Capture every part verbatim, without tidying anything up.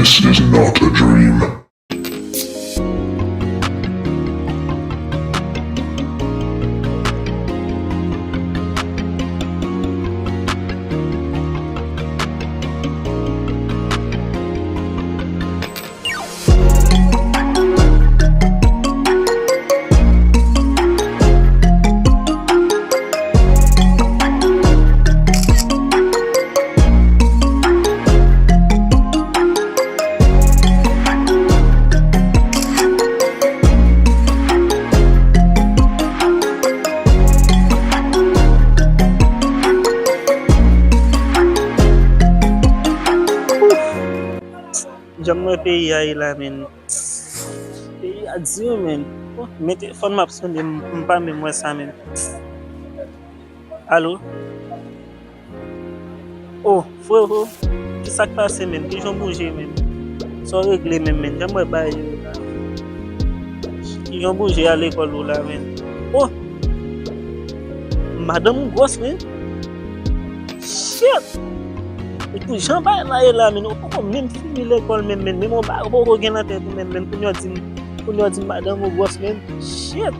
This is not a dream. Jan m wè peyi a ye la, menn. Peyi a di wi, menn. Oh, men telefòn m ap sonnen, m, m pa menm wè sa, menn. Alo? Oh, frero, ki sa k pase, menn? Kijan w bouje, menn? Sa w regle menm, menn? Jan m wè bagay yo la. Kijan w bouje a lekòl ou la, menn? Oh! Madanm ou gwòs, menn. Shit! Epi jan bagay la ye la, menn, ou poko menm fini lekòl menm, menn, menm yon bagay ou poko gen nan tèt ou menm, menn, kounye a w di m, kounye a w di m madanm ou gwòs, menn. Shit!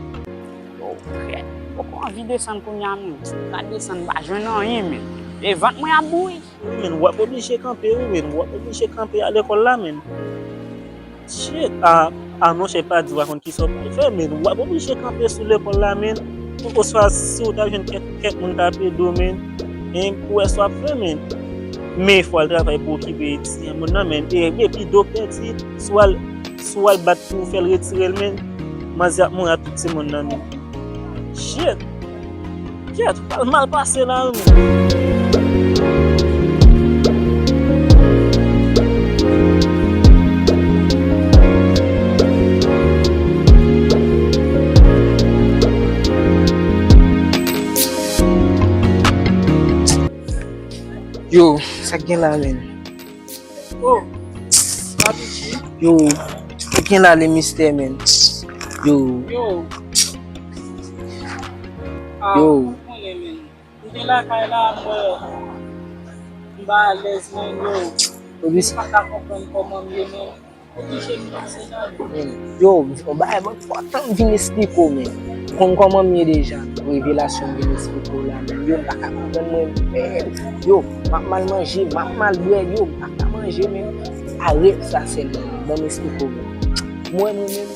Yo, frè, poko anvi desann kounye a, menn. M ka desann, m pa jwenn anyen, menn. E vant mwen ap bouyi. Wi, menn, w ap oblije kanpe, wi, menn, w ap oblije kanpe a lekòl la, menn. Shit, a, a, monchè, pa di w pa konn kisa w pral fè, men w ap oblije kanpe sou lekòl la, men. Oswa si w ta jwenn kèk, kèk moun k ap ede w, men. Hein, pou wè sa w ap fè, men. Men fò w al travay pou okipe ti moun nan, men. E, epi doktè di, si w al, si w al bat pou w fè l retire l, men, manzè ap mouri ak tout timoun nan, men. Shit! Kèt, pral mal pase la, wi, menn. Yo, sa k gen la, menn? Oh, Papichi. Yo, sa k gen la, le mistè, menn? Yo. Yo. Ah, yo. Ou konnen, menn. M te lakay la, m wè m pa alèz, menn, yo. Yo, m pa ka konprann kòman m ye, menn. Oblije m pase la, menn. Yo, yon bagay mwen kontan m vin esplike w, menn. Ou konn kòman m ye deja. Revelasyon m vin esplike w la, menn. Yo, m pa ka konprann mwen, menn. Yo, m ap mal manje, m ap mal bwè, yo, m pa ka manje, menn. Arèt sa sèlman, menn. Ban m esplike w, menn. Mwen, mwen menm,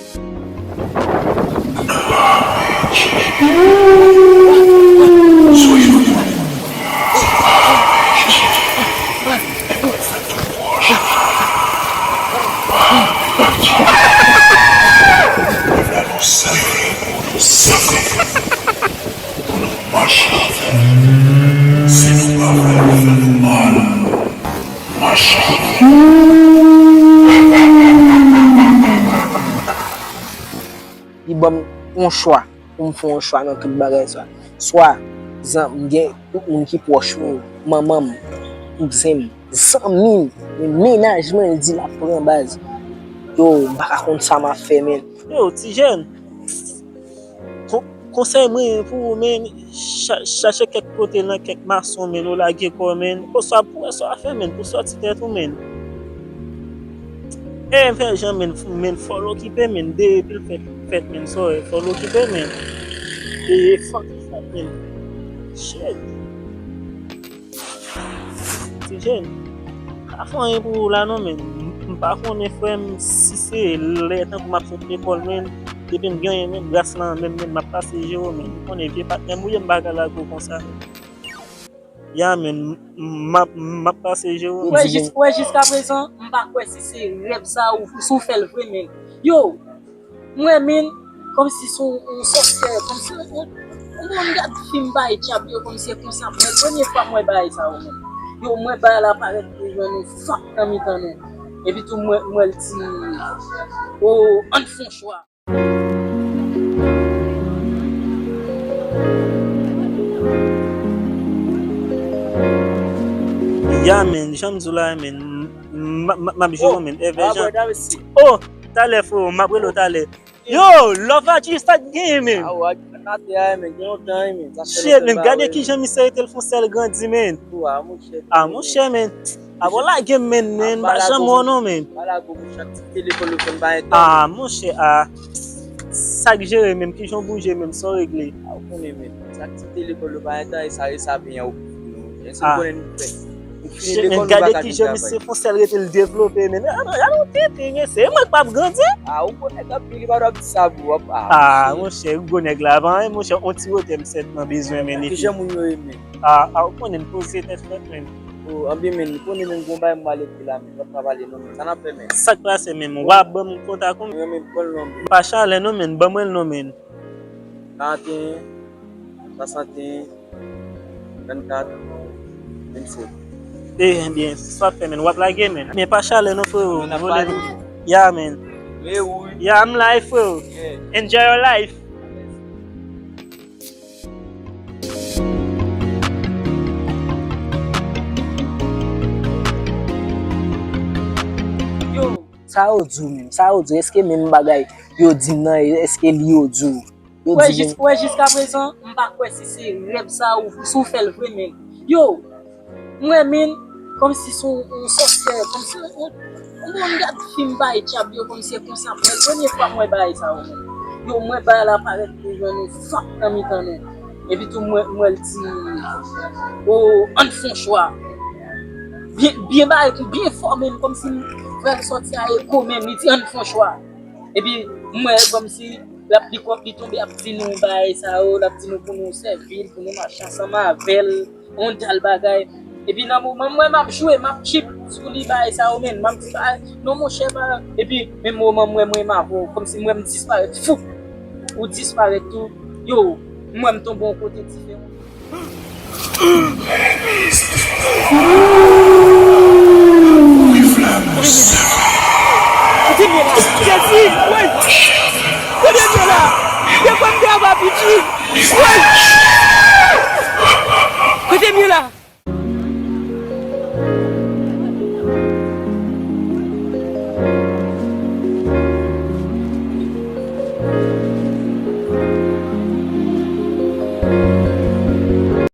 li ban m yon chwa pou m fè yon chwa nan tout bagay sa. Swa zan-, m gen tout moun ki pwòch mwen yo, manman m, kouzen m, zanmi m, men mennaj mwen, li di l ap pran baz. Yo, m pa ka konn sa m ap fè, menn. Yo, ti jèn, kon-, konsèy mwen pou ou, menn, cha-, chache kèk kote nan kèk mason, menn, ou lage kò w, menn. Oswa pou wè sa w ap fè, menn, pou sòti tèt ou, menn. E m fè jan, menn, menn, fò l okipe, menn, depi l fèt, fèt, menn, sa w wè, fò l okipe, menn. E fòk li fèt, menn. Shit. Ti jèn, m pa fè anyen pou ou la non, menn. M, m pa konnen, frè m, si se lè tankou m ap sot lekòl, menn. Depi m genyen, menn, gras lan menm, menn, m ap pase je w, menn. Ou konnen vye patnè m ou ye, m pa ka lage w konsa, menn. Ya, menn, m, m ap, m ap pase je w, menn. Ou wè jis-, ou wè jiskaprezan, m pa kwè si se rèv sa ou, si w fè l vre, menn. Yo, m wè, menn, kòmsi se yon, yon sòsyè, kòmsi yon, yon, yon moun gad fim bay dyab yo, kòmsi se konsa, mwen, premye fwa m wè bagay sa yo, menn. Yo, m wè bagay la parèt pou jwenn yon fòk nan mitan nou. Epi tou, m wè, m wè l di, o, ann fè yon chwa. Ya, menn, jan m di w la, menn, m, m, m, m ap jere w, menn, evè jan. Oh, talè, frero, m ap rele w talè. Yo, Love Adjust, sa k genyen, menn? Shit, menn, gade kijan misye rete l fè yon sèl grandi, menn. Ah, monchè, menn. A bon, lage m, men, men, m pa janm wè w non, men. Pa lage w, monchè, ak ti telefòn ou fè m pa gen tan. Ah, monchè, ah. Sa k jere menm, kijan w bouje menm, sa w regle? Ah, ou konnen, men. Sa k ti telefòn ou pa gen tan, e sa, e sa byen ou. Èske ou konnen nou fè? Ou fini lekòl, ou pa ka jwenn travay. Gade kijan misye fè yon sèl rete l devlope, men. Gade, gade yon tete, men, se mwen k p ap grandi. Ah, ou konnen nèg ap, li pa dwe ap di sa pou w, ah, monchè, gwo nèg la, pa anyen, monchè, yon ti wotè m sètman bezwen, men. Kijan moun yo ye, men? Ah, ah, ou konnen m poze tèt frèt, men. Oh, anben, men, ou konnen menm gon bagay m pral ekri la, men, m p ap ka pale non, men. Sa n ap fè, men? Sa k pase, men? W ap ban m kontak ou? Mwen, men, pran l non, men. M pa Chalè non, men, ban mwen l non, men. Karant e en, swasant e en, vennkat, vennsenk. Eh, ebyen, sa w ap fè, men? W ap lage, men. Men pa Chalè non, frero. Men n ap pale. Yeah, men. Men wi. Yeah, I'm live, frero. Yeah. Enjoy your life. Yo, sa yo di w menm, sa yo di w, èske menm bagay yo di m nan, èske li yo di w? Yo di jis, menm. Wè, jiskaprezan, m pa kwè si se rèv sa ou, si w fè l vre menm. Yo, m wè, men, kòmsi se yon, yon sòsyè, kòmsi yon, yon, yon moun gad fim bay dyab yo, kòmsi se konsa m wè l. Premye fwa m wè bagay sa yo, menm. Yo, m wè bagay la parèt pou jwenn yon fòk nan mitan nou. Epi tou, m wè, m wè l di, o, ann fè yon chwa. Byen, byen bagay, byen fò, menm, kòmsi m wè l sòti a eko, menm, li di, ann fè yon chwa. Epi, m wè, kòmsi, l ap, li, li tonbe ap di nou bagay sa yo, l ap di nou pou nou sèvi l, pou nou mache ansanm avè l. Yon dal bagay. Epi nan moman mwen m ap jwe, m ap chip sou li bagay sa yo, men m ap di bagay, non monchè, pa. Epi menm moman mwen, mwen m avè w, kòmsi mwen m disparèt, fou. Ou disparèt tou. Yo, mwen m tonbe yon kote diferan. Jezi, wi. Kote m ye la? Jezi, wi. Kote m ye la? De fwa m te ava piti. Wi.